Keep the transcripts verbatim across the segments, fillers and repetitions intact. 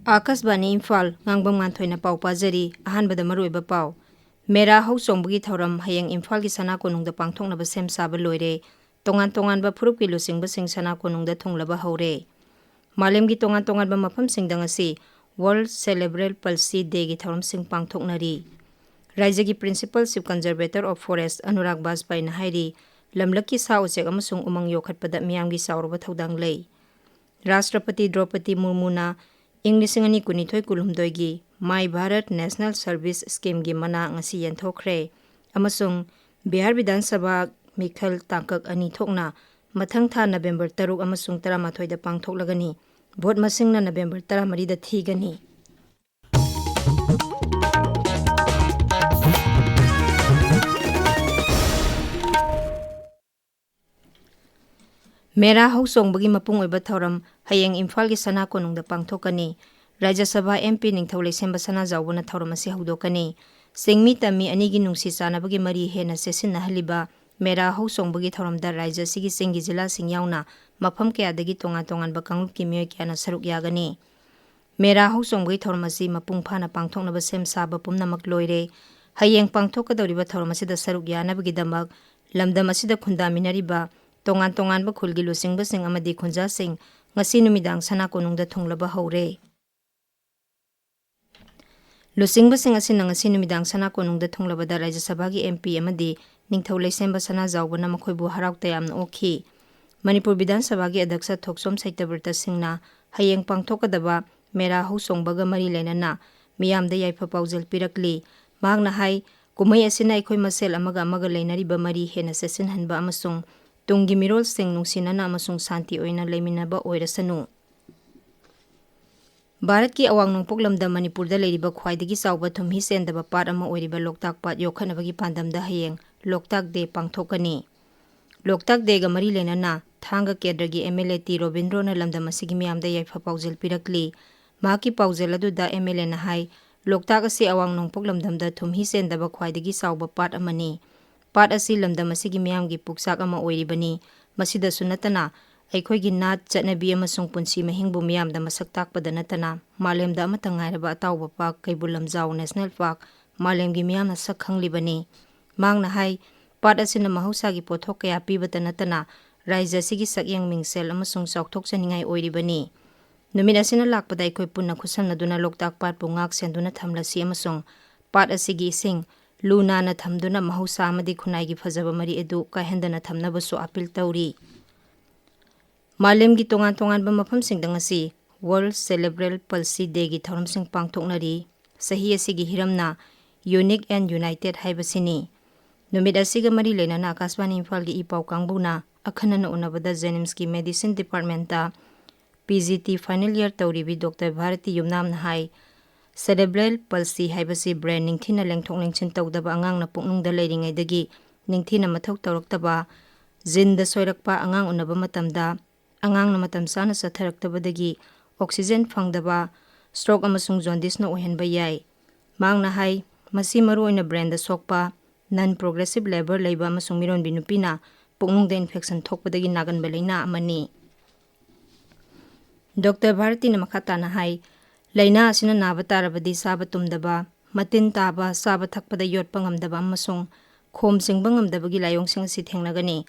ꯑꯥꯀꯥꯁꯕꯥꯅꯤ ꯏꯝꯐꯥꯜ, ꯉꯥꯡꯕꯝ ꯉꯥꯟꯊꯣꯏꯅ ꯄꯥꯎ ꯄꯥꯖꯔꯤ꯫ ꯑꯍꯥꯟꯕꯗ ꯃꯔꯨꯑꯣꯏꯕ ꯄꯥꯎ꯫ ꯃꯦꯔꯥ ꯍꯧ ꯆꯣꯡꯕꯒꯤ ꯊꯧꯔꯝ ꯍꯌꯦꯡ ꯏꯝꯐꯥꯜꯒꯤ ꯁꯅꯥ ꯀꯣꯅꯨꯡꯗ ꯄꯥꯡꯊꯣꯛꯅꯕ ꯁꯦꯝ ꯁꯥꯕ ꯂꯣꯏꯔꯦ꯫ ꯇꯣꯉꯥꯟ ꯇꯣꯉꯥꯟꯕ ꯐꯨꯔꯨꯞꯀꯤ ꯂꯨꯆꯤꯡꯕꯁꯤꯡ ꯁꯅꯥ ꯀꯣꯅꯨꯡꯗ ꯊꯨꯡꯂꯕ ꯍꯧꯔꯦ꯫ ꯃꯥꯂꯦꯝꯒꯤ ꯇꯣꯉꯥꯟ ꯇꯣꯉꯥꯟꯕ ꯃꯐꯝꯁꯤꯡꯗ ꯉꯁꯤ World Cerebral Palsy Dayꯒꯤ ꯊꯧꯔꯝꯁꯤꯡ ꯄꯥꯡꯊꯣꯛꯅꯔꯤ꯫ ꯔꯥꯏꯖ꯭ꯌꯒꯤ Principal Chief Conservator of Forest Anurag ꯕꯥꯖꯄꯥꯏꯅ ꯍꯥꯏꯔꯤ, ꯂꯝꯂꯛꯀꯤ ꯁꯥ ꯎꯆꯦꯛ ꯑꯃꯁꯨꯡ ꯎꯃꯪ ꯌꯣꯛꯈꯠꯄꯗ ꯃꯤꯌꯥꯝꯒꯤ ꯆꯥꯎꯔꯕ ꯊꯧꯗꯥꯡ ꯂꯩ꯫ ꯔꯥꯁꯇ꯭ꯔꯄꯇꯤ ꯗ꯭ꯔꯧꯄꯗꯤ ꯃꯨꯔꯃꯨꯅ ꯏꯪ ꯂꯤꯁꯤꯡ ꯑꯅꯤ ꯀꯨꯟꯅꯤꯊꯣꯏ ꯀꯨꯟꯍꯨꯝꯗꯣꯏꯒꯤ My Bharat National Service Schemeꯒꯤ ꯃꯅꯥ ꯉꯁꯤ ꯌꯦꯟꯊꯣꯛꯈ꯭ꯔꯦ ꯑꯃꯁꯨꯡ ꯕꯤꯍꯥꯔ ꯕꯤꯙꯥꯟ ꯁꯚꯥ ꯃꯤꯈꯜ ꯇꯥꯡꯀꯛ ꯑꯅꯤ ꯊꯣꯛꯅ ꯃꯊꯪ ꯊꯥ ꯅꯕꯦꯝꯕꯔ ꯇꯔꯨꯛ ꯑꯃꯁꯨꯡ ꯇꯔꯥꯃꯥꯊꯣꯏꯗ ꯄꯥꯡꯊꯣꯛꯂꯒꯅꯤ꯫ ꯚꯣꯠ ꯃꯁꯤꯡꯅ ꯅꯕꯦꯝꯕꯔ ꯇꯔꯥꯃꯔꯤꯗ ꯊꯤꯒꯅꯤ꯫ ꯃꯦꯔꯥ ꯍꯧ ꯆꯣꯡꯕꯒꯤ ꯃꯄꯨꯡ ꯑꯣꯏꯕ ꯊꯧꯔꯝ ꯍꯌꯦꯡ ꯏꯝꯐꯥꯜꯒꯤ ꯁꯅꯥ ꯀꯣꯅꯨꯡꯗ ꯄꯥꯡꯊꯣꯛꯀꯅꯤ꯫ ꯔꯥꯖ꯭ꯌ ꯁꯚꯥ M P ꯅꯤꯡꯊꯧ ꯂꯩꯁꯦꯝꯕ ꯁꯅꯥꯖꯥꯎꯕꯅ ꯊꯧꯔꯝ ꯑꯁꯤ ꯍꯧꯗꯣꯛꯀꯅꯤ꯫ ꯆꯤꯡꯃꯤ ꯇꯝꯃꯤ ꯑꯅꯤꯒꯤ ꯅꯨꯡꯁꯤ ꯆꯥꯟꯅꯕꯒꯤ ꯃꯔꯤ ꯍꯦꯟꯅ ꯆꯦꯠꯁꯤꯟꯅꯍꯜꯂꯤꯕ ꯃꯦꯔꯥ ꯍꯧ ꯆꯣꯡꯕꯒꯤ ꯊꯧꯔꯝꯗ ꯔꯥꯖ꯭ꯌ ꯑꯁꯤꯒꯤ ꯆꯤꯡꯒꯤ ꯖꯤꯂꯥꯁꯤꯡ ꯌꯥꯎꯅ ꯃꯐꯝ ꯀꯌꯥꯗꯒꯤ ꯇꯣꯉꯥꯟ ꯇꯣꯉꯥꯟꯕ ꯀꯥꯡꯂꯨꯞꯀꯤ ꯃꯤꯑꯣꯏ ꯀꯌꯥꯅ ꯁꯔꯨꯛ ꯌꯥꯒꯅꯤ꯫ ꯃꯦꯔꯥ ꯍꯧ ꯆꯣꯡꯕꯒꯤ ꯊꯧꯔꯝ ꯑꯁꯤ ꯃꯄꯨꯡ ꯐꯥꯅ ꯄꯥꯡꯊꯣꯛꯅꯕ ꯁꯦꯝ ꯁꯥꯕ ꯄꯨꯝꯅꯃꯛ ꯂꯣꯏꯔꯦ꯫ ꯍꯌꯦꯡ ꯄꯥꯡꯊꯣꯛꯀꯗꯧꯔꯤꯕ ꯊꯧꯔꯝ ꯑꯁꯤꯗ ꯁꯔꯨꯛ ꯌꯥꯅꯕꯒꯤꯗꯃꯛ ꯂꯝꯗꯝ ꯑꯁꯤꯗ ꯈꯨꯟꯗꯥꯃꯤꯟꯅꯔꯤꯕ ꯇꯣꯉꯥꯟ ꯇꯣꯉꯥꯟꯕ ꯈꯨꯜꯒꯤ ꯂꯨꯆꯤꯡꯕꯁꯤꯡ ꯑꯃꯗꯤ ꯈꯨꯟꯖꯥꯁꯤꯡ ꯉꯁꯤ ꯅꯨꯃꯤꯗꯥꯡ ꯁꯅꯥ ꯀꯣꯅꯨꯡꯗ ꯊꯨꯡꯂꯕ ꯍꯧꯔꯦ꯫ ꯂꯨꯆꯤꯡꯕꯁꯤꯡ ꯑꯁꯤꯅ ꯉꯁꯤ ꯅꯨꯃꯤꯗꯥꯡ ꯁꯅꯥ ꯀꯣꯅꯨꯡꯗ ꯊꯨꯡꯂꯕꯗ ꯔꯥꯖ꯭ꯌ ꯁꯚꯥꯒꯤ M P ꯑꯃꯗꯤ ꯅꯤꯡꯊꯧ ꯂꯩꯁꯦꯝꯕ ꯁꯅꯥꯖꯥꯎꯕꯅ ꯃꯈꯣꯏꯕꯨ ꯍꯔꯥꯎ ꯇꯌꯥꯝꯅ ꯑꯣꯛꯈꯤ꯫ ꯃꯅꯤꯄꯨꯔ ꯕꯤꯙꯥꯟ ꯁꯚꯥꯒꯤ ꯑꯗ꯭ꯌꯛꯁ ꯊꯣꯛꯆꯣꯝ ꯁꯩꯇꯕ꯭ꯔꯇ ꯁꯤꯡꯅ ꯍꯌꯦꯡ ꯄꯥꯡꯊꯣꯛꯀꯗꯕ ꯃꯦꯔꯥ ꯍꯧ ꯆꯣꯡꯕꯒ ꯃꯔꯤ ꯂꯩꯅꯅ ꯃꯤꯌꯥꯝꯗ ꯌꯥꯏꯐ ꯄꯥꯎꯖꯦꯜ ꯄꯤꯔꯛꯂꯤ꯫ ꯃꯍꯥꯛꯅ ꯍꯥꯏ, ꯀꯨꯝꯍꯩ ꯑꯁꯤꯅ ꯑꯩꯈꯣꯏ ꯃꯁꯦꯜ ꯑꯃꯒ ꯑꯃꯒ ꯂꯩꯅꯔꯤꯕ ꯃꯔꯤ ꯍꯦꯟꯅ ꯆꯦꯠꯁꯤꯟꯍꯟꯕ ꯑꯃꯁꯨꯡ ꯇꯨꯡꯒꯤ ꯃꯤꯔꯣꯜꯁꯤꯡ ꯅꯨꯡꯁꯤꯅꯅ ꯑꯃꯁꯨꯡ ꯁꯥꯟꯇꯤ ꯑꯣꯏꯅ ꯂꯩꯃꯤꯟꯅꯕ ꯑꯣꯏꯔꯁꯅꯨ꯫ ꯚꯥꯔꯠꯀꯤ ꯑꯋꯥꯡ ꯅꯣꯡꯄꯣꯛ ꯂꯝꯗꯝ ꯃꯅꯤꯄꯨꯔꯗ ꯂꯩꯔꯤꯕ ꯈ꯭ꯋꯥꯏꯗꯒꯤ ꯆꯥꯎꯕ ꯊꯨꯝꯍꯤ ꯆꯦꯟꯗꯕ ꯄꯥꯠ ꯑꯃ ꯑꯣꯏꯔꯤꯕ ꯂꯣꯛꯇꯥꯛ ꯄꯥꯠ ꯌꯣꯛꯈꯠꯅꯕꯒꯤ ꯄꯥꯟꯗꯝꯗ ꯍꯌꯦꯡ ꯂꯣꯛꯇꯥꯛ ꯗꯦ ꯄꯥꯡꯊꯣꯛꯀꯅꯤ꯫ ꯂꯣꯛꯇꯥꯛ ꯗꯦꯒ ꯃꯔꯤ ꯂꯩꯅꯅ ꯊꯥꯡꯒ ꯀꯦꯟꯗ꯭ꯔꯒꯤ M L A ꯇꯤ ꯔꯣꯕꯤꯟꯗ꯭ꯔꯣꯅ ꯂꯝꯗꯝ ꯑꯁꯤꯒꯤ ꯃꯤꯌꯥꯝꯗ ꯌꯥꯏꯐ ꯄꯥꯎꯖꯦꯜ ꯄꯤꯔꯛꯂꯤ꯫ ꯃꯍꯥꯛꯀꯤ ꯄꯥꯎꯖꯦꯜ ꯑꯗꯨꯗ M L Aꯅ ꯍꯥꯏ, ꯂꯣꯛꯇꯥꯛ ꯑꯁꯤ ꯑꯋꯥꯡ ꯅꯣꯡꯄꯣꯛ ꯂꯝꯗꯝꯗ ꯊꯨꯝꯍꯤ ꯆꯦꯟꯗꯕ ꯈ꯭ꯋꯥꯏꯗꯒꯤ ꯆꯥꯎꯕ ꯄꯥꯠ ꯑꯃꯅꯤ꯫ ꯄꯥꯠ ꯑꯁꯤ ꯂꯝꯗꯝ ꯑꯁꯤꯒꯤ ꯃꯤꯌꯥꯝꯒꯤ ꯄꯨꯛꯆꯥꯛ ꯑꯃ ꯑꯣꯏꯔꯤꯕꯅꯤ꯫ ꯃꯁꯤꯗꯁꯨ ꯅꯠꯇꯅ ꯑꯩꯈꯣꯏꯒꯤ ꯅꯥꯠ, ꯆꯠꯅꯕꯤ ꯑꯃꯁꯨꯡ ꯄꯨꯟꯁꯤ ꯃꯍꯤꯡꯕꯨ ꯃꯤꯌꯥꯝꯗ ꯃꯁꯛ ꯇꯥꯛꯄꯗ ꯅꯠꯇꯅ ꯃꯥꯂꯦꯝꯗ ꯑꯃꯠꯇ ꯉꯥꯏꯔꯕ ꯑꯇꯥꯎꯕ ꯄꯥꯛ ꯀꯩꯕꯨꯜ ꯂꯝꯖꯥꯎ ꯅꯦꯁꯅꯦꯜ ꯄꯥꯛ ꯃꯥꯂꯦꯝꯒꯤ ꯃꯤꯌꯥꯝꯅ ꯁꯛ ꯈꯪꯂꯤꯕꯅꯤ꯫ ꯃꯍꯥꯛꯅ ꯍꯥꯏ, ꯄꯥꯠ ꯑꯁꯤꯅ ꯃꯍꯧꯁꯥꯒꯤ ꯄꯣꯠꯊꯣꯛ ꯀꯌꯥ ꯄꯤꯕꯇ ꯅꯠꯇꯅ ꯔꯥꯏꯖ꯭ꯌ ꯑꯁꯤꯒꯤ ꯁꯛꯌꯦꯡ ꯃꯤꯡꯁꯦꯜ ꯑꯃꯁꯨꯡ ꯆꯥꯎꯊꯣꯛꯆꯅꯤꯡꯉꯥꯏ ꯑꯣꯏꯔꯤꯕꯅꯤ꯫ ꯅꯨꯃꯤꯠ ꯑꯁꯤꯅ ꯂꯥꯛꯄꯗ ꯑꯩꯈꯣꯏ ꯄꯨꯟꯅ ꯈꯨꯠꯁꯝꯅꯗꯨꯅ ꯂꯣꯛꯇꯥꯛ ꯄꯥꯠꯄꯨ ꯉꯥꯛ ꯁꯦꯟꯗꯨꯅ ꯊꯝꯂꯁꯤ ꯑꯃꯁꯨꯡ ꯄꯥꯠ ꯑꯁꯤꯒꯤ ꯏꯁꯤꯡ ꯂꯨ ꯅꯥꯟꯅ ꯊꯝꯗꯨꯅ ꯃꯍꯧꯁꯥ ꯑꯃꯗꯤ ꯈꯨꯟꯅꯥꯏꯒꯤ ꯐꯖꯕ ꯃꯔꯤ ꯑꯗꯨ ꯀꯥꯏꯍꯟꯗꯅ ꯊꯝꯅꯕꯁꯨ ꯑꯥꯄꯤꯜ ꯇꯧꯔꯤ꯫ ꯃꯥꯂꯦꯝꯒꯤ ꯇꯣꯉꯥꯟ ꯇꯣꯉꯥꯟꯕ ꯃꯐꯝꯁꯤꯡꯗ ꯉꯁꯤ World Cerebral Palsy Dayꯒꯤ ꯊꯧꯔꯝꯁꯤꯡ ꯄꯥꯡꯊꯣꯛꯅꯔꯤ꯫ ꯆꯍꯤ ꯑꯁꯤꯒꯤ ꯍꯤꯔꯝꯅ Unique and United ꯍꯥꯏꯕꯁꯤꯅꯤ꯫ ꯅꯨꯃꯤꯠ ꯑꯁꯤꯒ ꯃꯔꯤ ꯂꯩꯅꯅ ꯑꯀꯥꯁꯕꯥꯅꯤ ꯏꯝꯐꯥꯜꯒꯤ ꯏ ꯄꯥꯎ ꯀꯥꯡꯕꯨꯅ ꯑꯈꯟꯅꯅ ꯎꯅꯕꯗ JNIMSꯀꯤ Medicine Departmentꯇ PGT final year ꯇꯧꯔꯤꯕꯤ ꯗꯣꯛꯇꯔ ꯚꯥꯔꯇꯤ ꯌꯨꯝꯅꯥꯝꯅ ꯍꯥꯏ, Cerebral palsy ꯍꯥꯏꯕꯁꯤ brain ꯅꯤꯡꯊꯤꯅ ꯂꯦꯡꯊꯣꯛ ꯂꯦꯡꯁꯤꯟ ꯇꯧꯗꯕ, ꯑꯉꯥꯡꯅ ꯄꯨꯛꯅꯨꯡꯗ ꯂꯩꯔꯤꯉꯩꯗꯒꯤ ꯅꯤꯡꯊꯤꯅ ꯃꯊꯧ ꯇꯧꯔꯛꯇꯕ, geneꯗ ꯁꯣꯏꯔꯛꯄ, ꯑꯉꯥꯡ ꯎꯅꯕ ꯃꯇꯝꯗ ꯑꯉꯥꯡꯅ ꯃꯇꯝ ꯆꯥꯅ ꯆꯠꯊꯔꯛꯇꯕꯗꯒꯤ oxygen ꯐꯪꯗꯕ, stroke ꯑꯃꯁꯨꯡ jaundiceꯅ ꯑꯣꯏꯍꯟꯕ ꯌꯥꯏ꯫ ꯃꯍꯥꯛꯅ ꯍꯥꯏ, ꯃꯁꯤ ꯃꯔꯨꯑꯣꯏꯅ brainꯗ ꯁꯣꯛꯄ, non progressive liver ꯂꯩꯕ ꯑꯃꯁꯨꯡ ꯃꯤꯔꯣꯟꯕꯤ ꯅꯨꯄꯤꯅ ꯄꯨꯛꯅꯨꯡꯗ infection ꯊꯣꯛꯄꯗꯒꯤ ꯅꯥꯒꯟꯕ ꯂꯩꯅꯥ ꯑꯃꯅꯤ꯫ ꯗꯣꯛꯇꯔ ꯚꯥꯔꯇꯤꯅ ꯃꯈꯥ ꯇꯥꯅ ꯍꯥꯏ, ꯂꯥꯏꯅꯥ ꯑꯁꯤꯅ ꯅꯥꯕ ꯇꯥꯔꯕꯗꯤ ꯆꯥꯕ ꯇꯨꯝꯗꯕ, ꯃꯇꯤꯟ ꯇꯥꯕ, ꯆꯥꯕ ꯊꯛꯄꯗ ꯌꯣꯠꯄ ꯉꯝꯗꯕ ꯑꯃꯁꯨꯡ ꯈꯣꯝ ꯆꯤꯡꯕ ꯉꯝꯗꯕꯒꯤ ꯂꯥꯏꯑꯣꯡꯁꯤꯡ ꯑꯁꯤ ꯊꯦꯡꯅꯒꯅꯤ꯫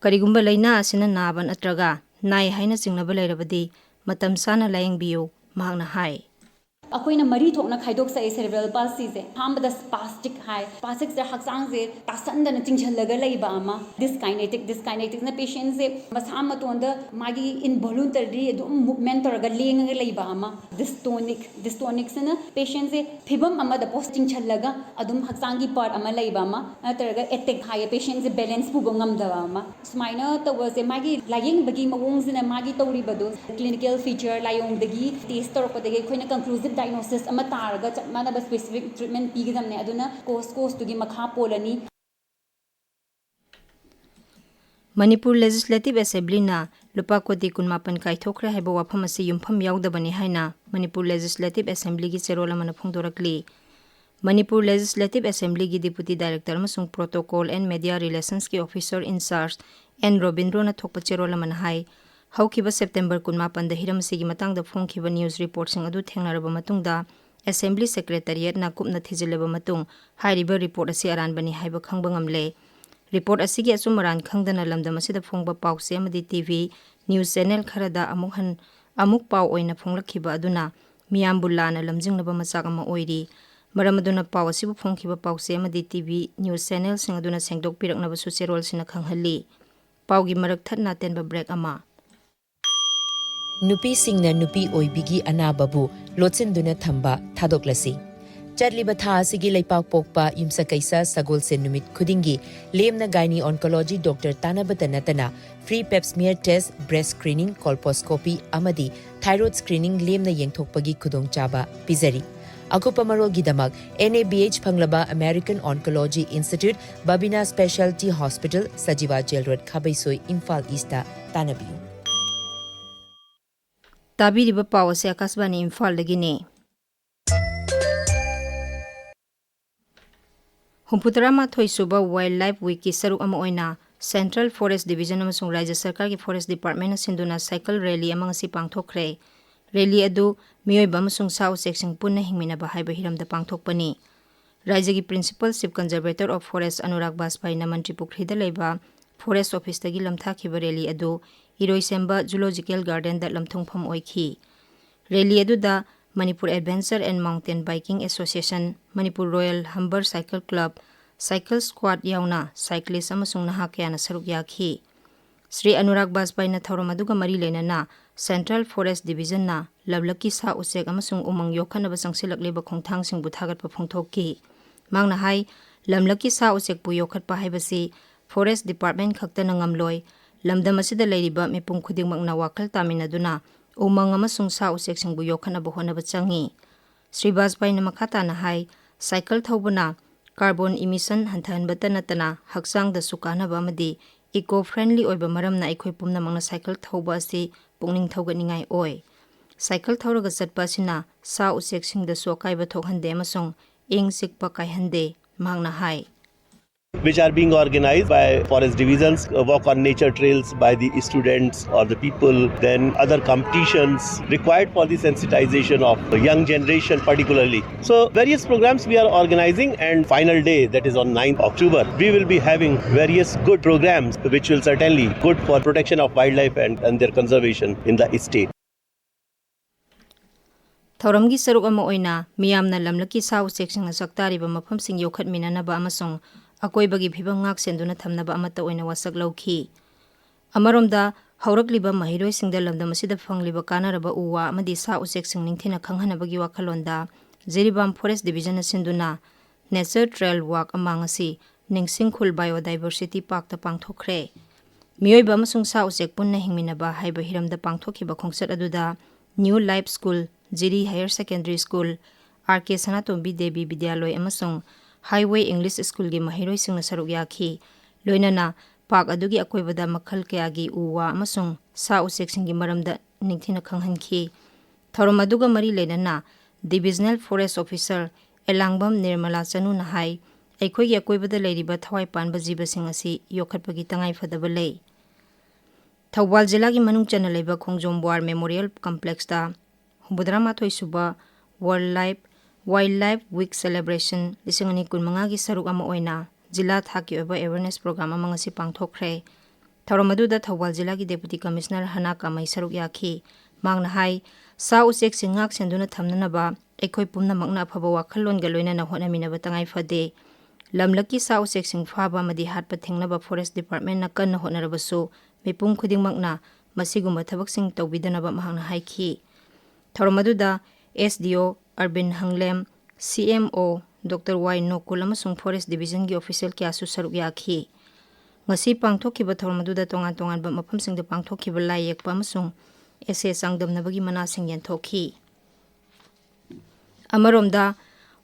ꯀꯔꯤꯒꯨꯝꯕ ꯂꯥꯏꯅꯥ ꯑꯁꯤꯅ ꯅꯥꯕ ꯅꯠꯇ꯭ꯔꯒ ꯅꯥꯏ ꯍꯥꯏꯅ ꯆꯤꯡꯅꯕ ꯂꯩꯔꯕꯗꯤ ꯃꯇꯝ ꯆꯥꯅ ꯂꯥꯌꯦꯡꯕꯤꯌꯨ, ꯃꯍꯥꯛꯅ ꯍꯥꯏ꯫ ꯑꯩꯈꯣꯏꯅ ꯃꯔꯤ ꯊꯣꯛꯅ ꯈꯥꯏꯗꯣꯛꯆꯩ cerebral palsyꯁꯦ꯫ ꯑꯍꯥꯟꯕꯗ spastic ꯍꯥꯏ꯫ Spasticꯁꯦ ꯍꯛꯆꯥꯡꯁꯦ ꯇꯥꯁꯟꯗꯅ ꯆꯤꯡꯁꯜꯂꯒ ꯂꯩꯕ ꯑꯃ꯫ Dyskinetic, dyskineticꯅ patientꯁꯦ ꯃꯁꯥ ꯃꯇꯣꯟꯗ ꯃꯥꯒꯤ involuntary ꯑꯗꯨꯝ movement ꯇꯧꯔꯒ ꯂꯦꯡꯉꯒ ꯂꯩꯕ ꯑꯃ꯫ Dystonic, dystonicꯁꯤꯅ patientꯁꯦ ꯐꯤꯕꯝ ꯑꯃꯗ post ꯆꯤꯡꯁꯜꯂꯒ ꯑꯗꯨꯝ ꯍꯛꯆꯥꯡꯒꯤ part ꯑꯃ ꯂꯩꯕ ꯑꯃ, ꯅꯠꯇ꯭ꯔꯒ attack ꯍꯥꯏꯌꯦ, patientꯁꯦ balance ꯄꯨꯕ ꯉꯝꯗꯕ ꯑꯃ꯫ ꯁꯨꯃꯥꯏꯅ ꯇꯧꯕꯁꯦ ꯃꯥꯒꯤ ꯂꯥꯌꯦꯡꯕꯒꯤ ꯃꯑꯣꯡꯁꯤꯅ ꯃꯥꯒꯤ ꯇꯧꯔꯤꯕꯗꯣ clinical feature ꯂꯥꯏꯑꯣꯡꯗꯒꯤ test ꯇꯧꯔꯛꯄꯗꯒꯤ ꯑꯩꯈꯣꯏꯅ conclusive diagnosis ꯑꯃ ꯇꯥꯔꯒ ꯆꯞ ꯃꯥꯟꯅꯕ specific treatment ꯄꯤꯒꯗꯕꯅꯦ꯫ ꯑꯗꯨꯅ cause causeꯇꯨꯒꯤ ꯃꯈꯥ ꯄꯣꯜꯂꯅꯤ꯫ ꯃꯅꯤꯄꯨꯔ Legislative Assemblyꯅ ꯂꯨꯄꯥ ꯀꯣꯇꯤ ꯀꯨꯟꯃꯥꯄꯟ ꯀꯥꯏꯊꯣꯛꯈ꯭ꯔꯦ ꯍꯥꯏꯕ ꯋꯥꯐꯝ ꯑꯁꯤ ꯌꯨꯝꯐꯝ ꯌꯥꯎꯗꯕꯅꯤ ꯍꯥꯏꯅ ꯃꯅꯤꯄꯨꯔ Legislative Assemblyꯒꯤ ꯆꯦꯔꯣꯜ ꯑꯃꯅ ꯐꯣꯡꯗꯣꯔꯛꯂꯤ꯫ ꯃꯅꯤꯄꯨꯔ Legislative Assemblyꯒꯤ Deputy Director ꯑꯃꯁꯨꯡ Protocol and Media Relationsꯀꯤ Officer in Charge ꯑꯦꯟ ꯔꯣꯕꯤꯟꯗ꯭ꯔꯣꯅ ꯊꯣꯛꯄ ꯆꯦꯔꯣꯜ ꯑꯃꯅ ꯍꯥꯏ, ꯍꯧꯈꯤꯕ ꯁꯦꯞꯇꯦꯝꯕꯔ ꯀꯨꯟꯃꯥꯄꯟꯗ ꯍꯤꯔꯝ ꯑꯁꯤꯒꯤ ꯃꯇꯥꯡꯗ ꯐꯣꯡꯈꯤꯕ news reportꯁꯤꯡ ꯑꯗꯨ ꯊꯦꯡꯅꯔꯕ ꯃꯇꯨꯡꯗ, Assembly Secretariatꯅ ꯀꯨꯞꯅ ꯊꯤꯖꯤꯜꯂꯕ ꯃꯇꯨꯡ, ꯍꯥꯏꯔꯤꯕ report ꯑꯁꯤ ꯑꯔꯥꯟꯕꯅꯤ ꯍꯥꯏꯕ ꯈꯪꯕ ꯉꯝꯂꯦ꯫ Report ꯑꯁꯤꯒꯤ ꯑꯆꯨꯝ ꯑꯔꯥꯟ ꯈꯪꯗꯅ ꯂꯝꯗꯝ ꯑꯁꯤꯗ ꯐꯣꯡꯕ ꯄꯥꯎꯆꯦ ꯑꯃꯗꯤ TV news channel ꯈꯔꯗ ꯑꯃꯨꯛ ꯍꯟ-, ꯑꯃꯨꯛ ꯄꯥꯎ ꯑꯣꯏꯅ ꯐꯣꯡꯂꯛꯈꯤꯕ ꯑꯗꯨꯅ ꯃꯤꯌꯥꯝꯕꯨ ꯂꯥꯟꯅ ꯂꯝꯖꯤꯡꯅꯕ ꯃꯆꯥꯛ ꯑꯃ ꯑꯣꯏꯔꯤ꯫ ꯃꯔꯝ ꯑꯗꯨꯅ ꯄꯥꯎ ꯑꯁꯤꯕꯨ ꯐꯣꯡꯈꯤꯕ ꯄꯥꯎꯆꯦ ꯑꯃꯗꯤ TV news channelꯁꯤꯡ ꯑꯗꯨꯅ ꯁꯦꯡꯗꯣꯛꯄꯤꯔꯛꯅꯕꯁꯨ ꯆꯦꯔꯣꯜꯁꯤꯅ ꯈꯪꯍꯜꯂꯤ꯫ ꯄꯥꯎꯒꯤ ꯃꯔꯛ ꯊꯠꯅ ꯑꯇꯦꯟꯕ break ꯑꯃ꯫ ꯅꯨꯄꯤꯁꯤꯡꯅ ꯅꯨꯄꯤ ꯑꯣꯏꯕꯤꯒꯤ ꯑꯅꯥꯕꯕꯨ ꯂꯣꯠꯁꯤꯟꯗꯨꯅ ꯊꯝꯕ ꯊꯥꯗꯣꯛꯂꯁꯤ꯫ ꯆꯠꯂꯤꯕ ꯊꯥ ꯑꯁꯤꯒꯤ ꯂꯩꯄꯥꯛ ꯄꯣꯛꯄ ꯌꯨꯝꯁꯀꯩꯁ ꯁꯒꯣꯜꯁꯦꯟ ꯅꯨꯃꯤꯠ ꯈꯨꯗꯤꯡꯒꯤ ꯂꯦꯝꯅ gynae oncology doctor ꯇꯥꯟꯅꯕꯇ ꯅꯠꯇꯅ free pap smear test, breast screening, colposcopy ꯑꯃꯗꯤ thyroid screening ꯂꯦꯝꯅ ꯌꯦꯡꯊꯣꯛꯄꯒꯤ ꯈꯨꯗꯣꯡꯆꯥꯕ ꯄꯤꯖꯔꯤ꯫ ꯑꯀꯨꯞꯄ ꯃꯔꯣꯜꯒꯤꯗꯃꯛ NABH ꯐꯪꯂꯕ American Oncology Institute, Babina Specialty Hospital, Sajiwa Jail Road, ꯈꯥꯕꯩꯁꯣꯏ, Imphal Eastꯇ ꯇꯥꯟꯅꯕꯤꯌꯨ꯫ ꯇꯥꯕꯤꯔꯤꯕ ꯄꯥꯎ ꯑꯁꯤ ꯑꯀꯥꯁꯕꯥꯅꯤ ꯏꯝꯐꯥꯜꯗꯒꯤꯅꯤ꯫ ꯍꯨꯝꯐꯨꯇꯔꯥꯃꯥꯊꯣꯏ ꯁꯨꯕ Wildlife Weekꯀꯤ ꯁꯔꯨꯛ ꯑꯃ ꯑꯣꯏꯅ Central Forest Division ꯑꯃꯁꯨꯡ ꯔꯥꯖ꯭ꯌ ꯁꯔꯀꯥꯔꯒꯤ Forest Departmentꯅ ꯁꯤꯟꯗꯨꯅ cycle rally ꯑꯃ ꯉꯁꯤ ꯄꯥꯡꯊꯣꯛꯈ꯭ꯔꯦ꯫ Rally ꯑꯗꯨ ꯃꯤꯑꯣꯏꯕ ꯑꯃꯁꯨꯡ ꯁꯥ ꯎꯆꯦꯛꯁꯤꯡ ꯄꯨꯟꯅ ꯍꯤꯡꯃꯤꯟꯅꯕ ꯍꯥꯏꯕ ꯍꯤꯔꯝꯗ ꯄꯥꯡꯊꯣꯛꯄꯅꯤ꯫ ꯔꯥꯖ꯭ꯌꯒꯤ Principal Chief Conservator of Forest Anurag ꯕꯥꯖꯄꯥꯏꯅ ꯃꯟꯇ꯭ꯔꯤ ꯄꯨꯈ꯭ꯔꯤꯗ ꯂꯩꯕ Forest Officeꯇꯒꯤ ꯂꯝꯊꯥꯈꯤꯕ rally ꯑꯗꯨ ꯏꯔꯣꯏꯁꯦꯝꯕ Zoological Gardenꯗ ꯂꯝꯊꯨꯡꯐꯝ ꯑꯣꯏꯈꯤ꯫ Rally ꯑꯗꯨꯗ Manipur Adventure and Mountain Biking Association, Manipur Royal Humber Cycle Club, Cycle Squad ꯌꯥꯎꯅ cyclist ꯑꯃꯁꯨꯡ ꯅꯍꯥ ꯀꯌꯥꯅ ꯁꯔꯨꯛ ꯌꯥꯈꯤ꯫ ꯁ꯭ꯔꯤ ꯑꯅꯨꯔꯥꯒ ꯕꯥꯖꯄꯥꯏꯅ ꯊꯧꯔꯝ ꯑꯗꯨꯒ ꯃꯔꯤ ꯂꯩꯅꯅ Central Forest Divisionꯅ ꯂꯝꯂꯛꯀꯤ ꯁꯥ ꯎꯆꯦꯛ ꯑꯃꯁꯨꯡ ꯎꯃꯪ ꯌꯣꯛꯈꯠꯅꯕ ꯆꯪꯁꯤꯜꯂꯛꯂꯤꯕ ꯈꯣꯡꯊꯥꯡꯁꯤꯡꯕꯨ ꯊꯥꯒꯠꯄ ꯐꯣꯡꯗꯣꯛꯈꯤ꯫ ꯃꯍꯥꯛꯅ ꯍꯥꯏ, ꯂꯝꯂꯛꯀꯤ ꯁꯥ ꯎꯆꯦꯛꯄꯨ ꯌꯣꯛꯈꯠꯄ ꯍꯥꯏꯕꯁꯤ Forest Department ꯈꯛꯇꯅ ꯉꯝꯂꯣꯏ, ꯂꯝꯗꯝ ꯑꯁꯤꯗ ꯂꯩꯔꯤꯕ ꯃꯤꯄꯨꯝ ꯈꯨꯗꯤꯡꯃꯛꯅ ꯋꯥꯈꯜ ꯇꯥꯃꯤꯟꯅꯗꯨꯅ ꯎꯃꯪ ꯑꯃꯁꯨꯡ ꯁꯥ ꯎꯆꯦꯛꯁꯤꯡꯕꯨ ꯌꯣꯛꯈꯠꯅꯕ ꯍꯣꯠꯅꯕ ꯆꯪꯏ꯫ ꯁ꯭ꯔꯤ ꯕꯥꯖꯄꯥꯏꯅ ꯃꯈꯥ ꯇꯥꯅ ꯍꯥꯏ, cycle ꯊꯧꯕꯅ carbon emission ꯍꯟꯊꯍꯟꯕꯇ ꯅꯠꯇꯅ ꯍꯛꯆꯥꯡꯗꯁꯨ ꯀꯥꯟꯅꯕ ꯑꯃꯗꯤ eco-friendly ꯑꯣꯏꯕ ꯃꯔꯝꯅ ꯑꯩꯈꯣꯏ ꯄꯨꯝꯅꯃꯛꯅ cycle ꯊꯧꯕ ꯑꯁꯤ ꯄꯨꯛꯅꯤꯡ ꯊꯧꯒꯠꯅꯤꯡꯉꯥꯏ ꯑꯣꯏ꯫ Cycle ꯊꯧꯔꯒ ꯆꯠꯄ ꯑꯁꯤꯅ ꯁꯥ ꯎꯆꯦꯛꯁꯤꯡꯗꯁꯨ ꯑꯀꯥꯏꯕ ꯊꯣꯛꯍꯟꯗꯦ ꯑꯃꯁꯨꯡ ꯏꯪ ꯆꯤꯛꯄ ꯀꯥꯏꯍꯟꯗꯦ, ꯃꯍꯥꯛꯅ ꯍꯥꯏ꯫ which are being organized by forest divisions, uh, walk on nature trails by the students or the people, then other competitions required for the sensitization of the young generation particularly. So various programs we are organizing, and final day, that is on ninth October, we will be having various good programs which will certainly good for protection of wildlife and, and their conservation in the state. ꯊꯧꯔꯝꯒꯤ ꯁꯔꯨꯛ ꯑꯃ ꯑꯣꯏꯅ ꯃꯤꯌꯥꯝꯅ ꯂꯝꯂꯛꯀꯤ ꯁꯥ ꯎꯆꯦꯛꯁꯤꯡꯅ ꯁꯛꯇꯥꯔꯤꯕ ꯃꯐꯝꯁꯤꯡ ꯌꯣꯛꯈꯠꯃꯤꯟꯅꯅꯕ ꯑꯃꯁꯨꯡ ꯑꯀꯣꯏꯕꯒꯤ ꯐꯤꯕꯝ ꯉꯥꯛ ꯁꯦꯟꯗꯨꯅ ꯊꯝꯅꯕ ꯑꯃꯠꯇ ꯑꯣꯏꯅ ꯋꯥꯁꯛ ꯂꯧꯈꯤ꯫ ꯑꯃꯔꯣꯝꯗ, ꯍꯧꯔꯛꯂꯤꯕ ꯃꯍꯩꯔꯣꯏꯁꯤꯡꯗ ꯂꯝꯗꯝ ꯑꯁꯤꯗ ꯐꯪꯂꯤꯕ ꯀꯥꯟꯅꯔꯕ ꯎ ꯋꯥ ꯑꯃꯗꯤ ꯁꯥ ꯎꯆꯦꯛꯁꯤꯡ ꯅꯤꯡꯊꯤꯅ ꯈꯪꯍꯟꯅꯕꯒꯤ ꯋꯥꯈꯜꯂꯣꯟꯗ ꯖꯤꯔꯤꯕꯥꯝ ꯐꯣꯔꯦꯁ ꯗꯤꯕꯤꯖꯟꯅ ꯁꯤꯟꯗꯨꯅ Nature Trail Walk ꯑꯃ ꯉꯁꯤ ꯅꯤꯡꯁꯤꯡꯈꯨꯜ Biodiversity Parkꯇ ꯄꯥꯡꯊꯣꯛꯈ꯭ꯔꯦ꯫ ꯃꯤꯑꯣꯏꯕ ꯑꯃꯁꯨꯡ ꯁꯥ ꯎꯆꯦꯛ ꯄꯨꯟꯅ ꯍꯤꯡꯃꯤꯟꯅꯕ ꯍꯥꯏꯕ ꯍꯤꯔꯝꯗ ꯄꯥꯡꯊꯣꯛꯈꯤꯕ ꯈꯣꯡꯆꯠ ꯑꯗꯨꯗ New Life School, ꯖꯤꯔꯤ Higher Secondary School, ꯑꯥꯔ ꯀꯦ ꯁꯅꯥꯇꯣꯝꯕꯤ ꯗꯦꯕꯤ ꯕꯤꯗ꯭ꯌꯥꯂꯣꯏ ꯑꯃꯁꯨꯡ Highway English Schoolꯒꯤ ꯃꯍꯩꯔꯣꯏꯁꯤꯡꯅ ꯁꯔꯨꯛ ꯌꯥꯈꯤ꯫ ꯂꯣꯏꯅꯅ ꯄꯥꯔꯛ ꯑꯗꯨꯒꯤ ꯑꯀꯣꯏꯕꯗ ꯃꯈꯜ ꯀꯌꯥꯒꯤ ꯎ ꯋꯥ ꯑꯃꯁꯨꯡ ꯁꯥ ꯎꯆꯦꯛꯁꯤꯡꯒꯤ ꯃꯔꯝꯗ ꯅꯤꯡꯊꯤꯅ ꯈꯪꯍꯟꯈꯤ꯫ ꯊꯧꯔꯝ ꯑꯗꯨꯒ ꯃꯔꯤ ꯂꯩꯅꯅ Divisional Forest Officer ꯑꯦꯂꯥꯡꯕꯝ ꯅꯤꯔꯃꯂꯥ ꯆꯅꯨꯅ ꯍꯥꯏ, ꯑꯩꯈꯣꯏꯒꯤ ꯑꯀꯣꯏꯕꯗ ꯂꯩꯔꯤꯕ ꯊꯋꯥꯏ ꯄꯥꯟꯕ ꯖꯤꯕꯁꯤꯡ ꯑꯁꯤ ꯌꯣꯛꯈꯠꯄꯒꯤ ꯇꯉꯥꯏꯐꯗꯕ ꯂꯩ꯫ ꯊꯧꯕꯥꯜ ꯖꯤꯂꯥꯒꯤ ꯃꯅꯨꯡ ꯆꯟꯅ ꯂꯩꯕ ꯈꯣꯡꯖꯣꯝ War Memorial Complexꯇ ꯍꯨꯝꯐꯨꯇꯔꯥꯃꯥꯊꯣꯏ ꯁꯨꯕ World Life, Wildlife Week Celebration ꯂꯤꯁꯤꯡ ꯑꯅꯤ ꯀꯨꯟꯃꯉꯥꯒꯤ ꯁꯔꯨꯛ ꯑꯃ ꯑꯣꯏꯅ ꯖꯤꯂꯥ ꯊꯥꯛꯀꯤ ꯑꯣꯏꯕ awareness program ꯑꯃ ꯉꯁꯤ ꯄꯥꯡꯊꯣꯛꯈ꯭ꯔꯦ꯫ ꯊꯧꯔꯝ ꯑꯗꯨꯗ ꯊꯧꯕꯥꯜ ꯖꯤꯂꯥꯒꯤ Deputy Commissioner ꯍꯅꯥ ꯀꯥꯃꯩ ꯁꯔꯨꯛ ꯌꯥꯈꯤ꯫ ꯃꯍꯥꯛꯅ ꯍꯥꯏ, ꯁꯥ ꯎꯆꯦꯛꯁꯤꯡ ꯉꯥꯛ ꯁꯦꯟꯗꯨꯅ ꯊꯝꯅꯅꯕ ꯑꯩꯈꯣꯏ ꯄꯨꯝꯅꯃꯛꯅ ꯑꯐꯕ ꯋꯥꯈꯜꯂꯣꯟꯒ ꯂꯣꯏꯅꯅ ꯍꯣꯠꯅꯃꯤꯟꯅꯕ ꯇꯉꯥꯏ ꯐꯗꯦ꯫ ꯂꯝꯂꯛꯀꯤ ꯁꯥ ꯎꯆꯦꯛꯁꯤꯡ ꯐꯥꯕ ꯑꯃꯗꯤ ꯍꯥꯠꯄ ꯊꯤꯡꯅꯕ Forest Departmentꯅ ꯀꯟꯅ ꯍꯣꯠꯅꯔꯕꯁꯨ, ꯃꯤꯄꯨꯝ ꯈꯨꯗꯤꯡꯃꯛꯅ ꯃꯁꯤꯒꯨꯝꯕ ꯊꯕꯛꯁꯤꯡ ꯇꯧꯕꯤꯗꯅꯕ ꯃꯍꯥꯛꯅ ꯍꯥꯏꯈꯤ꯫ ꯊꯧꯔꯝ ꯑꯗꯨꯗ SDO ꯑꯔꯕꯤꯟ ꯍꯪꯂꯦꯝ, CMO Doctor ꯋꯥꯏ ꯅꯣꯀꯨꯜ ꯑꯃꯁꯨꯡ Forest Divisionꯒꯤ official ꯀꯌꯥꯁꯨ ꯁꯔꯨꯛ ꯌꯥꯈꯤ꯫ ꯉꯁꯤ ꯄꯥꯡꯊꯣꯛꯈꯤꯕ ꯊꯧꯔꯝ ꯑꯗꯨꯗ ꯇꯣꯉꯥꯟ ꯇꯣꯉꯥꯟꯕ ꯃꯐꯝꯁꯤꯡꯗ ꯄꯥꯡꯊꯣꯛꯈꯤꯕ ꯂꯥꯏ ꯌꯦꯛꯄ ꯑꯃꯁꯨꯡ essay ꯆꯥꯡꯗꯝꯅꯕꯒꯤ ꯃꯅꯥꯁꯤꯡ ꯌꯦꯟꯊꯣꯛꯈꯤ꯫ ꯑꯃꯔꯣꯝꯗ,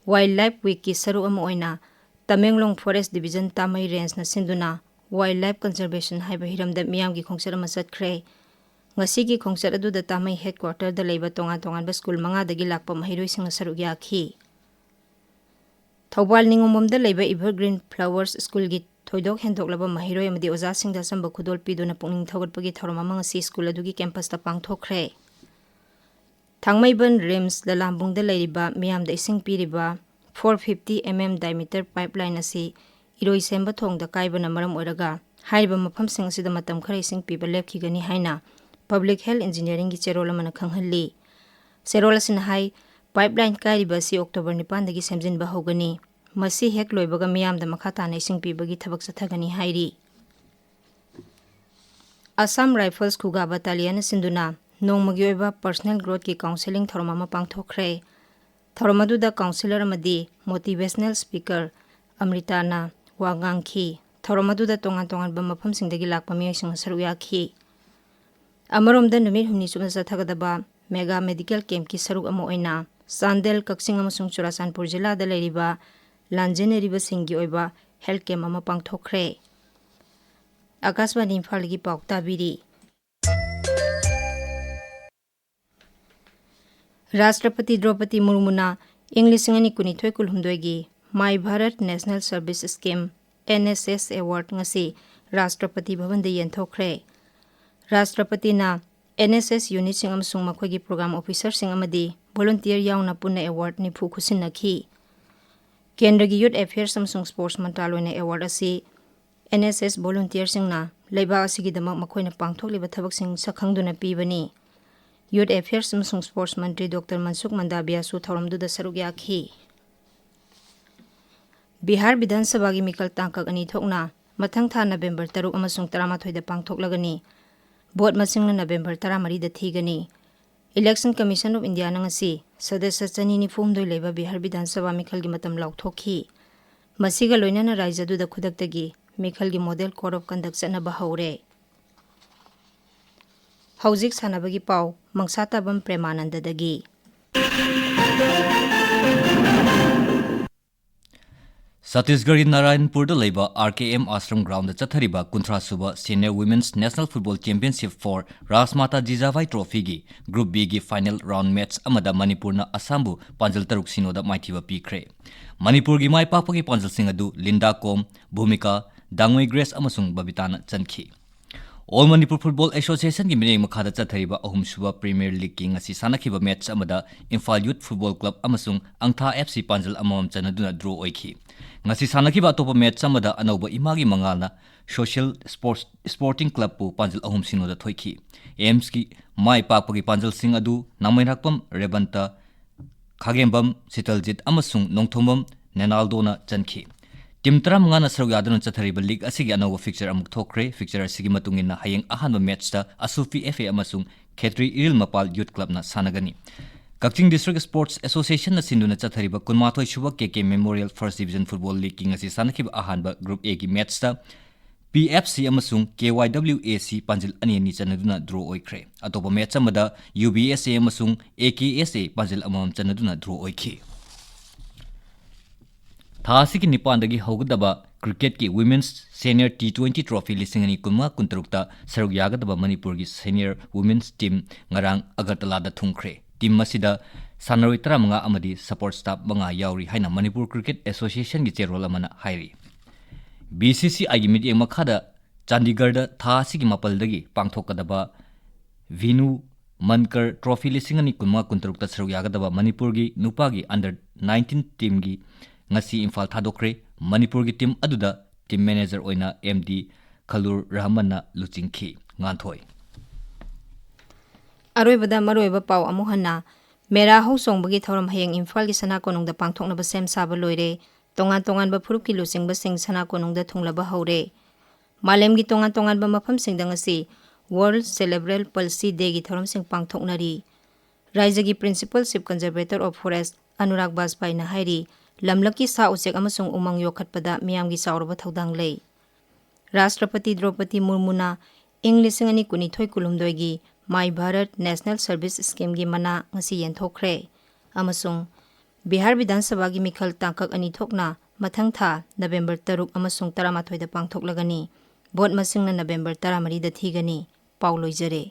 Wildlife Weekꯀꯤ ꯁꯔꯨꯛ ꯑꯃ ꯑꯣꯏꯅ ꯇꯃꯦꯡꯂꯣꯡ Forest Division ꯇꯥꯃꯩ Rangeꯅ ꯁꯤꯟꯗꯨꯅ Wildlife Conservation ꯍꯥꯏꯕ ꯍꯤꯔꯝꯗ ꯃꯤꯌꯥꯝꯒꯤ ꯈꯣꯡꯆꯠ ꯑꯃ ꯆꯠꯈ꯭ꯔꯦ꯫ ꯉꯁꯤꯒꯤ ꯈꯣꯡꯆꯠ ꯑꯗꯨꯗ ꯇꯥꯃꯩ headquarterꯗ ꯂꯩꯕ ꯇꯣꯉꯥꯟ ꯇꯣꯉꯥꯟꯕ school ꯃꯉꯥꯗꯒꯤ ꯂꯥꯛꯄ ꯃꯍꯩꯔꯣꯏꯁꯤꯡꯅ ꯁꯔꯨꯛ ꯌꯥꯈꯤ꯫ ꯊꯧꯕꯥꯜ ꯅꯤꯉꯣꯝꯕꯝꯗ ꯂꯩꯕ Evergreen Flowers Schoolꯒꯤ ꯊꯣꯏꯗꯣꯛ ꯍꯦꯟꯗꯣꯛꯂꯕ ꯃꯍꯩꯔꯣꯏ ꯑꯃꯗꯤ ꯑꯣꯖꯥꯁꯤꯡꯗ ꯑꯆꯝꯕ ꯈꯨꯗꯣꯜ ꯄꯤꯗꯨꯅ ꯄꯨꯛꯅꯤꯡ ꯊꯧꯒꯠꯄꯒꯤ ꯊꯧꯔꯝ ꯑꯃ ꯉꯁꯤ ꯁ꯭ꯀꯨꯜ ꯑꯗꯨꯒꯤ ꯀꯦꯝꯄꯁꯇ ꯄꯥꯡꯊꯣꯛꯈ꯭ꯔꯦ꯫ ꯊꯥꯡꯃꯩꯕꯟ ꯔꯤꯝꯁ ꯂꯂꯥꯝꯕꯨꯡꯗ ꯂꯩꯔꯤꯕ ꯃꯤꯌꯥꯝꯗ ꯏꯁꯤꯡ ꯄꯤꯔꯤꯕ four fifty mm diameter pipeline ꯑꯁꯤ ꯏꯔꯣꯏꯁꯦꯝꯕ ꯊꯣꯡꯗ ꯀꯥꯏꯕꯅ ꯃꯔꯝ ꯑꯣꯏꯔꯒ ꯍꯥꯏꯔꯤꯕ ꯃꯐꯝꯁꯤꯡ ꯑꯁꯤꯗ ꯃꯇꯝ ꯈꯔ ꯏꯁꯤꯡ ꯄꯤꯕ ꯂꯦꯞꯈꯤꯒꯅꯤ ꯍꯥꯏꯅ Public Health Engineeringꯒꯤ ꯆꯦꯔꯣꯜ ꯑꯃꯅ ꯈꯪꯍꯜꯂꯤ꯫ ꯆꯦꯔꯣꯜ ꯑꯁꯤꯅ ꯍꯥꯏ, pipeline ꯀꯥꯏꯔꯤꯕ ꯑꯁꯤ October ꯅꯤꯄꯥꯟꯗꯒꯤ ꯁꯦꯝꯖꯤꯟꯕ ꯍꯧꯒꯅꯤ꯫ ꯃꯁꯤ ꯍꯦꯛ ꯂꯣꯏꯕꯒ ꯃꯤꯌꯥꯝꯗ ꯃꯈꯥ ꯇꯥꯅ ꯏꯁꯤꯡ ꯄꯤꯕꯒꯤ ꯊꯕꯛ ꯆꯠꯊꯒꯅꯤ ꯍꯥꯏꯔꯤ꯫ Assam Rifles ꯈꯨꯒꯥ ꯕꯠꯇꯥꯂꯤꯌꯟꯅ ꯁꯤꯟꯗꯨꯅ ꯅꯣꯡꯃꯒꯤ ꯑꯣꯏꯕ personal growthꯀꯤ counselling ꯊꯧꯔꯝ ꯑꯃ ꯄꯥꯡꯊꯣꯛꯈ꯭ꯔꯦ꯫ ꯊꯧꯔꯝ ꯑꯗꯨꯗ counsellor ꯑꯃꯗꯤ motivational speaker ꯑꯃ꯭ꯔꯤꯇꯥꯅ ꯋꯥ ꯉꯥꯡꯈꯤ꯫ ꯊꯧꯔꯝ ꯑꯗꯨꯗ ꯇꯣꯉꯥꯟ ꯇꯣꯉꯥꯟꯕ ꯃꯐꯝꯁꯤꯡꯗꯒꯤ ꯂꯥꯛꯄ ꯃꯤꯑꯣꯏꯁꯤꯡꯅ ꯁꯔꯨꯛ ꯌꯥꯈꯤ꯫ ꯑꯃꯔꯣꯝꯗ, ꯅꯨꯃꯤꯠ ꯍꯨꯝꯅꯤ ꯆꯨꯞꯅ ꯆꯠꯊꯒꯗꯕ mega medical campꯀꯤ ꯁꯔꯨꯛ ꯑꯃ ꯑꯣꯏꯅ ꯆꯥꯟꯗꯦꯜ, ꯀꯛꯆꯤꯡ ꯑꯃꯁꯨꯡ ꯆꯨꯔꯥꯆꯥꯟꯄꯨꯔ ꯖꯤꯂꯥꯗ ꯂꯩꯔꯤꯕ ꯂꯥꯟꯖꯦꯟꯅꯔꯤꯕꯁꯤꯡꯒꯤ ꯑꯣꯏꯕ health camp ꯑꯃ ꯄꯥꯡꯊꯣꯛꯈ꯭ꯔꯦ꯫ ꯑꯀꯥꯁꯕꯥꯅꯤ ꯏꯝꯐꯥꯜꯗꯒꯤ ꯄꯥꯎ ꯇꯥꯕꯤꯔꯤ꯫ ꯔꯥꯁꯇ꯭ꯔꯄꯇꯤ ꯗ꯭ꯔꯧꯄꯗꯤ ꯃꯨꯔꯃꯨꯅ ꯏꯪ ꯂꯤꯁꯤꯡ ꯑꯅꯤ ꯀꯨꯟꯅꯤꯊꯣꯏ ꯀꯨꯟꯍꯨꯝꯗꯣꯏꯒꯤ My Bharat National Service Scheme, NSS Award ꯉꯁꯤ ꯔꯥꯁꯇ꯭ꯔꯄꯇꯤ ꯚꯕꯟꯗ ꯌꯦꯟꯊꯣꯛꯈ꯭ꯔꯦ꯫ ꯔꯥꯁꯇ꯭ꯔꯄꯇꯤꯅ NSS unitꯁꯤꯡ ꯑꯃꯁꯨꯡ ꯃꯈꯣꯏꯒꯤ program officerꯁꯤꯡ ꯑꯃꯗꯤ volunteer ꯌꯥꯎꯅ ꯄꯨꯟꯅ award ꯅꯤꯐꯨ ꯈꯨꯠꯁꯤꯟꯅꯈꯤ꯫ ꯀꯦꯟꯗ꯭ꯔꯒꯤ Youth Affairs ꯑꯃꯁꯨꯡ Sports ꯃꯟꯇ꯭ꯔꯥꯂꯣꯏꯅ award ꯑꯁꯤ NSS volunteerꯁꯤꯡꯅ ꯂꯩꯕꯥꯛ ꯑꯁꯤꯒꯤꯗꯃꯛ ꯃꯈꯣꯏꯅ ꯄꯥꯡꯊꯣꯛꯂꯤꯕ ꯊꯕꯛꯁꯤꯡ ꯁꯛꯈꯪꯗꯨꯅ ꯄꯤꯕꯅꯤ꯫ Youth Affairs ꯑꯃꯁꯨꯡ Sports ꯃꯟꯇ꯭ꯔꯤ ꯗꯣꯛꯇꯔ ꯃꯟꯁꯨꯈ ꯃꯟꯗꯥꯕꯤꯌꯥꯁꯨ ꯊꯧꯔꯝꯗꯨꯗ ꯁꯔꯨꯛ ꯌꯥꯈꯤ꯫ ꯕꯤꯍꯥꯔ ꯕꯤꯙꯥꯟ ꯁꯚꯥꯒꯤ ꯃꯤꯈꯜ ꯇꯥꯡꯀꯛ ꯑꯅꯤ ꯊꯣꯛꯅ ꯃꯊꯪ ꯊꯥ ꯅꯕꯦꯝꯕꯔ ꯇꯔꯨꯛ ꯑꯃꯁꯨꯡ ꯇꯔꯥꯃꯥꯊꯣꯏꯗ ꯄꯥꯡꯊꯣꯛꯂꯒꯅꯤ꯫ ꯚꯣꯠ ꯃꯁꯤꯡꯅ ꯅꯕꯦꯝꯕꯔ ꯇꯔꯥꯃꯔꯤꯗ ꯊꯤꯒꯅꯤ꯫ Election Commission of Indiaꯅ ꯉꯁꯤ ꯁꯗꯁ꯭ꯌ ꯆꯅꯤ ꯅꯤꯐꯨ ꯍꯨꯝꯗꯣꯏ ꯂꯩꯕ ꯕꯤꯍꯥꯔ ꯕꯤꯙꯥꯟ ꯁꯚꯥ ꯃꯤꯈꯜꯒꯤ ꯃꯇꯝ ꯂꯥꯎꯊꯣꯛꯈꯤ꯫ ꯃꯁꯤꯒ ꯂꯣꯏꯅꯅ ꯔꯥꯖ꯭ꯌ ꯑꯗꯨꯗ ꯈꯨꯗꯛꯇꯒꯤ ꯃꯤꯈꯜꯒꯤ Model Code of Conduct ꯆꯠꯅꯕ ꯍꯧꯔꯦ꯫ ꯍꯧꯖꯤꯛ ꯁꯥꯟꯅꯕꯒꯤ ꯄꯥꯎ, ꯃꯪꯁꯥꯇꯥꯕꯝ ꯄ꯭ꯔꯦꯃꯥꯅꯟꯗꯗꯒꯤ꯫ ꯆꯇꯤꯁꯒꯔꯒꯤ ꯅꯥꯔꯥꯌꯟꯄꯨꯔꯗ ꯂꯩꯕ R K M Ashram Groundꯗ ꯆꯠꯊꯔꯤꯕ ꯀꯨꯟꯊ꯭ꯔꯥ ꯁꯨꯕ Senior Women's National Football Championship for Rajmata Jijavai Trophyꯒꯤ Group Bꯒꯤ final round match ꯑꯃꯗ ꯃꯅꯤꯄꯨꯔꯅ ꯑꯁꯥꯝꯕꯨ ꯄꯥꯟꯖꯜ ꯇꯔꯨꯛ ꯁꯤꯅꯣꯗ ꯃꯥꯏꯊꯤꯕ ꯄꯤꯈ꯭ꯔꯦ꯫ ꯃꯅꯤꯄꯨꯔꯒꯤ ꯃꯥꯏ ꯄꯥꯛꯄꯒꯤ ꯄꯥꯟꯖꯜꯁꯤꯡ ꯑꯗꯨ ꯂꯤꯟꯗꯥ ꯀꯣꯝ, ꯚꯨꯃꯤꯀꯥ, ꯗꯥꯡꯉꯣꯏ ꯒ꯭ꯔꯦꯁ ꯑꯃꯁꯨꯡ ꯕꯕꯤꯇꯥꯅ ꯆꯟꯈꯤ꯫ All Manipur Football Associationꯒꯤ ꯃꯤꯠꯌꯦꯡ ꯃꯈꯥꯗ ꯆꯠꯊꯔꯤꯕ ꯑꯍꯨꯝꯁꯨꯕ Premier Leagueꯀꯤ ꯉꯁꯤ ꯁꯥꯟꯅꯈꯤꯕ match ꯑꯃꯗ ꯏꯝꯐꯥꯜ Youth Football Club ꯑꯃꯁꯨꯡ ꯑꯪꯊꯥ F C ꯄꯥꯟꯖꯜ ꯑꯃꯃꯝ ꯆꯟꯅꯗꯨꯅ draw ꯑꯣꯏꯈꯤ꯫ ꯉꯁꯤ ꯁꯥꯟꯅꯈꯤꯕ ꯑꯇꯣꯞꯄ match ꯑꯃꯗ ꯑꯅꯧꯕ ꯏꯃꯥꯒꯤ ꯃꯉꯥꯜꯅ Social Sports, Sporting Clubꯄꯨ ꯄꯥꯟꯖꯜ ꯑꯍꯨꯝ ꯁꯤꯅꯣꯗ ꯊꯣꯏꯈꯤ꯫ AIIMSꯀꯤ ꯃꯥꯏ ꯄꯥꯛꯄꯒꯤ ꯄꯥꯟꯖꯜꯁꯤꯡ ꯑꯗꯨ ꯅꯥꯃꯩꯔꯥꯛꯄꯝ ꯔꯦꯕꯟꯇ, ꯈꯥꯒꯦꯝꯕꯝ ꯁꯤꯇꯜꯖꯤꯠ ꯑꯃꯁꯨꯡ ꯅꯣꯡꯊꯣꯝꯕꯝ ꯅꯦꯅꯥꯜꯗꯣꯅ ꯆꯟꯈꯤ꯫ Team ꯇꯔꯥꯃꯉꯥꯅ ꯁꯔꯨꯛ ꯌꯥꯗꯨꯅ ꯆꯠꯊꯔꯤꯕ league ꯑꯁꯤꯒꯤ ꯑꯅꯧꯕ fixture ꯑꯃꯨꯛ ꯊꯣꯛꯈ꯭ꯔꯦ꯫ Fixture ꯑꯁꯤꯒꯤ ꯃꯇꯨꯡ ꯏꯟꯅ ꯍꯌꯦꯡ ꯑꯍꯥꯟꯕ matchꯇ ꯑꯁꯨꯐꯤ F A ꯑꯃꯁꯨꯡ ꯈꯦꯇ꯭ꯔꯤ ꯏꯔꯤꯜ ꯃꯄꯥꯜ Youth Clubꯅ ꯁꯥꯟꯅꯒꯅꯤ꯫ ꯀꯛꯆꯤꯡ District Sports Associationꯅ ꯁꯤꯟꯗꯨꯅ ꯆꯠꯊꯔꯤꯕ ꯀꯨꯟꯃꯥꯊꯣꯏ ꯁꯨꯕ K K Memorial First Division Football Leagueꯀꯤ ꯉꯁꯤ ꯁꯥꯟꯅꯈꯤꯕ ꯑꯍꯥꯟꯕ Group Aꯒꯤ matchꯇ P F C ꯑꯃꯁꯨꯡ K Y W A C ꯄꯥꯟꯖꯤꯜ ꯑꯅꯤ ꯑꯅꯤ ꯆꯟꯅꯗꯨꯅ draw ꯑꯣꯏꯈ꯭ꯔꯦ꯫ ꯑꯇꯣꯞꯄ match ꯑꯃꯗ U B S A ꯑꯃꯁꯨꯡ A K S A ꯄꯥꯟꯖꯤꯜ ꯑꯃꯃꯝ ꯆꯟꯅꯗꯨꯅ draw ꯑꯣꯏꯈꯤ꯫ ꯊꯥ ꯑꯁꯤꯒꯤ ꯅꯤꯄꯥꯟꯗꯒꯤ ꯍꯧꯒꯗꯕ cricketꯀꯤ Women's Senior T twenty Trophy ꯂꯤꯁꯤꯡ ꯑꯅꯤ ꯀꯨꯟꯃꯉꯥ ꯀꯨꯟꯇꯔꯨꯛꯇ ꯁꯔꯨꯛ ꯌꯥꯒꯗꯕ ꯃꯅꯤꯄꯨꯔꯒꯤ senior women's team ꯉꯔꯥꯡ ꯑꯒꯔꯇꯂꯥꯗ ꯊꯨꯡꯈ꯭ꯔꯦ꯫ Team ꯑꯁꯤꯗ ꯁꯥꯟꯅꯔꯣꯏ ꯇꯔꯥꯃꯉꯥ ꯑꯃꯗꯤ support staff ꯃꯉꯥ ꯌꯥꯎꯔꯤ ꯍꯥꯏꯅ ꯃꯅꯤꯄꯨꯔ Cricket Associationꯒꯤ ꯆꯦꯔꯣꯜ ꯑꯃꯅ ꯍꯥꯏꯔꯤ꯫ B C C Iꯒꯤ ꯃꯤꯠꯌꯦꯡ ꯃꯈꯥꯗ ꯆꯥꯟꯗꯤꯒꯔꯗ ꯊꯥ ꯑꯁꯤꯒꯤ ꯃꯥꯄꯜꯗꯒꯤ ꯄꯥꯡꯊꯣꯛꯀꯗꯕ ꯚꯤꯅꯨ ꯃꯟꯀꯔ Trophy ꯂꯤꯁꯤꯡ ꯑꯅꯤ ꯀꯨꯟꯃꯉꯥ ꯀꯨꯟꯇꯔꯨꯛꯇ ꯁꯔꯨꯛ ꯌꯥꯒꯗꯕ ꯃꯅꯤꯄꯨꯔꯒꯤ ꯅꯨꯄꯥꯒꯤ under nineteen teamꯒꯤ ꯉꯁꯤ ꯏꯝꯐꯥꯜ ꯊꯥꯗꯣꯛꯈ꯭ꯔꯦ꯫ ꯃꯅꯤꯄꯨꯔꯒꯤ team ꯑꯗꯨꯗ team manager ꯑꯣꯏꯅ M D ꯈꯂꯨꯔ ꯔꯍꯃꯟꯅ ꯂꯨꯆꯤꯡꯈꯤ꯫ ꯉꯥꯟꯊꯣꯏ꯫ ꯑꯔꯣꯏꯕꯗ ꯃꯔꯨꯑꯣꯏꯕ ꯄꯥꯎ ꯑꯃꯨꯛ ꯍꯟꯅ꯫ ꯃꯦꯔꯥ ꯍꯧ ꯆꯣꯡꯕꯒꯤ ꯊꯧꯔꯝ ꯍꯌꯦꯡ ꯏꯝꯐꯥꯜꯒꯤ ꯁꯅꯥ ꯀꯣꯅꯨꯡꯗ ꯄꯥꯡꯊꯣꯛꯅꯕ ꯁꯦꯝ ꯁꯥꯕ ꯂꯣꯏꯔꯦ꯫ ꯇꯣꯉꯥꯟ ꯇꯣꯉꯥꯟꯕ ꯐꯨꯔꯨꯞꯀꯤ ꯂꯨꯆꯤꯡꯕꯁꯤꯡ ꯁꯅꯥ ꯀꯣꯅꯨꯡꯗ ꯊꯨꯡꯂꯕ ꯍꯧꯔꯦ꯫ ꯃꯥꯂꯦꯝꯒꯤ ꯇꯣꯉꯥꯟ ꯇꯣꯉꯥꯟꯕ ꯃꯐꯝꯁꯤꯡꯗ ꯉꯁꯤ World Cerebral Palsy Dayꯒꯤ ꯊꯧꯔꯝꯁꯤꯡ ꯄꯥꯡꯊꯣꯛꯅꯔꯤ꯫ ꯔꯥꯏꯖ꯭ꯌꯒꯤ Principal Chief Conservator of Forest Anurag ꯕꯥꯖꯄꯥꯏꯅ ꯍꯥꯏꯔꯤ, ꯂꯝꯂꯛꯀꯤ ꯁꯥ ꯎꯆꯦꯛ ꯑꯃꯁꯨꯡ ꯎꯃꯪ ꯌꯣꯛꯈꯠꯄꯗ ꯃꯤꯌꯥꯝꯒꯤ ꯆꯥꯎꯔꯕ ꯊꯧꯗꯥꯡ ꯂꯩ꯫ ꯔꯥꯁꯇ꯭ꯔꯄꯇꯤ ꯗ꯭ꯔꯧꯄꯗꯤ ꯃꯨꯔꯃꯨꯅ ꯏꯪ ꯂꯤꯁꯤꯡ ꯑꯅꯤ ꯀꯨꯟꯅꯤꯊꯣꯏ ꯀꯨꯟꯍꯨꯝꯗꯣꯏꯒꯤ My Bharat National Service Schemeꯒꯤ ꯃꯅꯥ ꯉꯁꯤ ꯌꯦꯟꯊꯣꯛꯈ꯭ꯔꯦ ꯑꯃꯁꯨꯡ ꯕꯤꯍꯥꯔ ꯕꯤꯙꯥꯟ ꯁꯚꯥꯒꯤ ꯃꯤꯈꯜ ꯇꯥꯡꯀꯛ ꯑꯅꯤ ꯊꯣꯛꯅ ꯃꯊꯪ ꯊꯥ ꯅꯕꯦꯝꯕꯔ ꯇꯔꯨꯛ ꯑꯃꯁꯨꯡ ꯇꯔꯥꯃꯥꯊꯣꯏꯗ ꯄꯥꯡꯊꯣꯛꯂꯒꯅꯤ꯫ ꯚꯣꯠ ꯃꯁꯤꯡꯅ ꯅꯕꯦꯝꯕꯔ ꯇꯔꯥꯃꯔꯤꯗ ꯊꯤꯒꯅꯤ꯫ ꯄꯥꯎ ꯂꯣꯏꯖꯔꯦ꯫